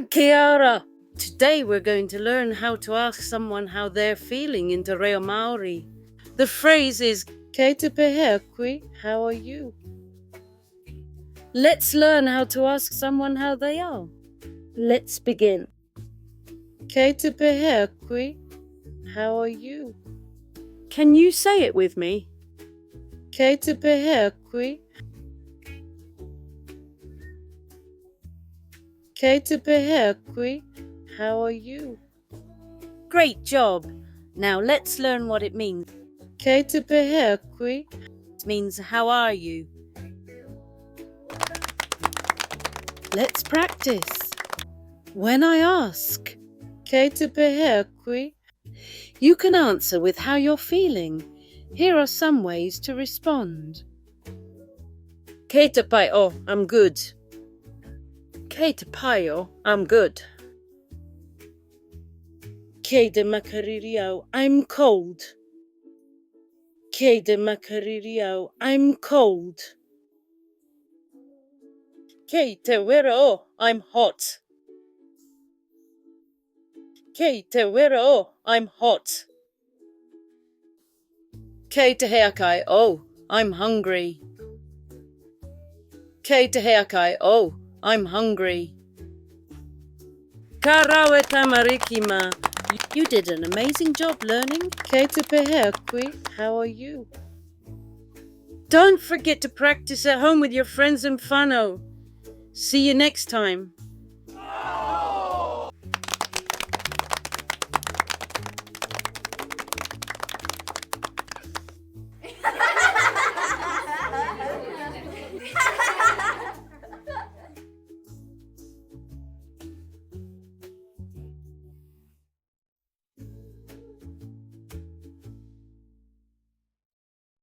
Kia ora! Today we're going to learn how to ask someone how they're feeling in te reo Māori. The phrase is Kei te pehea koe, how are you? Let's learn how to ask someone how they are. Let's begin. Kei te pehea koe, how are you? Can you say it with me? Kei te pehea koe? Kei te pehea koe, how are you? Great job! Now let's learn what it means. Kei te pehea koe? It means how are you? Let's practice. When I ask, Kei te pehea koe? You can answer with how you're feeling. Here are some ways to respond. Kei te pai oh, I'm good. Kei te pai oh, I'm good. Kei te makariri au, I'm cold. Kei te makariri au, I'm cold. Kei te wera oh, I'm hot. Kei te wera oh, I'm hot. Kei te hiakai oh, I'm hungry. Kei te hiakai oh, I'm hungry. Ka rawe tamariki ma. You did an amazing job learning. Kei te pehea koe, how are you? Don't forget to practice at home with your friends and whanau. See you next time.